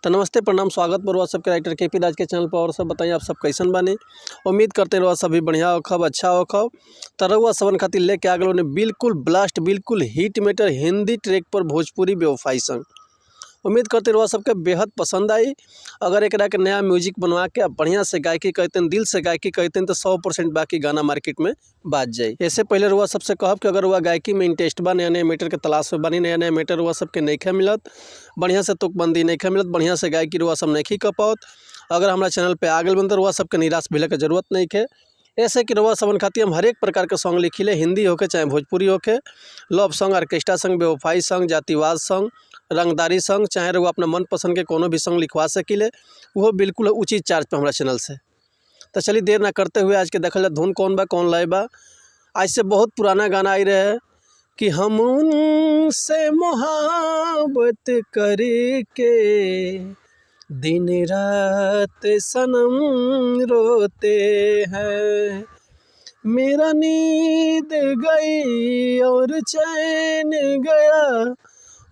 तो नमस्ते, प्रणाम, स्वागत बरुआ सबके राइटर के पी राज के चैनल पर। और सब बताइए, आप सब कैसन बानी? उम्मीद करते हैं रउआ सभी बढ़िया होखब, अच्छा होखब। तो रउआ सबन खातिर लेके आ गए बिल्कुल ब्लास्ट, बिल्कुल हिट मेटर हिंदी ट्रैक पर भोजपुरी बेवफाई संग। उम्मीद करते रउआ सबके बेहद पसंद आई। अगर एकरा के नया म्यूजिक बनवा के बढ़िया से गायकी कहते, दिल से गायकी कहते, तो 100% बाकी गाना मार्केट में बाज जाई। इससे पहले रुआ सबसे कहब कि अगर रुआ गायकी में इंटरेस्ट बा, नया नया मैटर के तलाश में बानी, नया नया मैटर रुआ सबके नइखे मिलत, बढ़िया से तुकबंदी नइखे मिलत, बढ़िया से गायकी रुआ सब नइखी कर पावत, अगर हमारा चैनल पे आ गइल बन तो रुआ सबके निराश भेले के जरूरत नइखे। ऐसे कि रुआ सबन खातिर हम हरेक प्रकार के सॉन्ग लिखिले, हिंदी होके चाहे भोजपुरी होके, लव सॉन्ग, ऑर्केस्ट्रा सॉन्ग, बेवफाई सॉन्ग, जातिवाद सॉन्ग, रंगदारी सॉन्ग, चाहे रुआ अपना मनपसंद के कोनो भी सॉन्ग लिखवा सकिले, वो बिल्कुल उचित चार्ज पे हमारा चैनल से। तो चलिए देर ना करते हुए आज के देखल जाए धुन कौन बा, कौन लय बा। आज से बहुत पुराना गाना आई रहे कि हम उनसे मोहब्बत करके दिन रात सनम रोते हैं, मेरा नींद गई और चैन गया,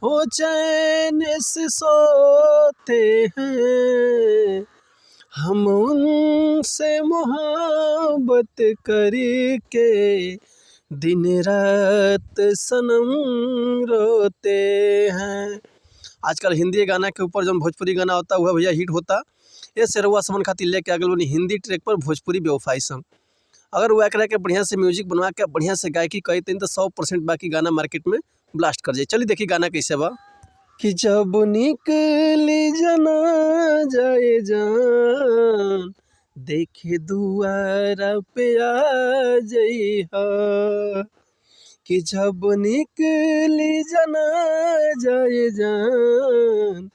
वो चैन से सोते हैं, हम उनसे मोहब्बत करके दिन रात सनम रोते हैं। आजकल हिंदी गाना के ऊपर जब भोजपुरी गाना होता वह भैया हिट होता। ये रउआ सबन खातिर लेके आ गइल बानी हिंदी ट्रैक पर भोजपुरी बेवफाई सॉन्ग। अगर वो एकरा के बढ़िया से म्यूजिक बनवा के बढ़िया से गायकी कहते तो 100% बाकी गाना मार्केट में ब्लास्ट कर जाए। चलिए देखिए गाना कैसे बा। कि जब निकली जना जाए जान, देखे दुआरा पे आ जइहा, कि जब निकली जना जाए जान,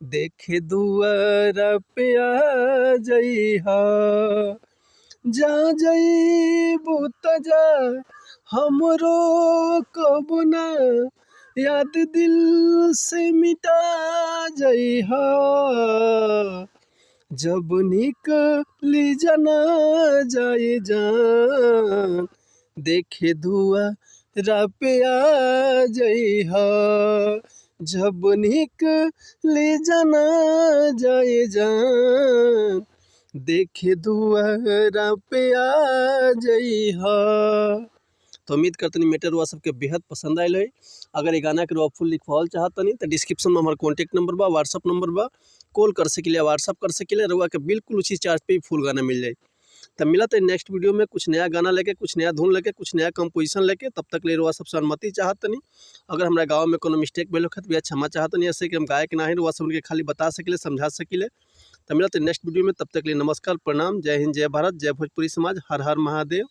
देखे दुआरा पे आ जइहा, जा जइबू त जा हमरो कबो ना, याद दिल से मिटा जइहा, जब निकली जना जाए जान, देखे दुआरा पे आ जइहा, जब निकली जना जाए जान, देखे दुआरा पे आ जइहा। तो उम्मीद करतनी मैटर रुआ सबके बेहद पसंद आयल है। अगर ये गाना के रुआ फुल लिखवाल चाहतनी तो डिस्क्रिप्शन में हमारे कॉन्टैक्ट नंबर बा, व्हाट्सअप नंबर बा, कॉल कर सकिले, व्हाट्सअप कर सकिले, रुआ के बिल्कुल उसी चार्ज पे ही फुल गाना मिल जाए। तब मिला तो नेक्स्ट वीडियो में कुछ नया गाना लेके, कुछ नया धुन लेके, कुछ नया कंपोजिशन लेके। तब तक ले रुआ सबसे अनुमति चाहतनी। अगर हमारा गाँव में कोनो मिस्टेक भेल होखे तो भैया क्षमा चाहतनी, ऐसे कि हम गायक ना है, रुआ सब उनके खाली बता सकिले, समझा सकिले। तब मिला तो नेक्स्ट वीडियो में, तब तक लिए नमस्कार, प्रणाम, जय हिंद, जय भारत, जय भोजपुरी समाज, हर हर महादेव।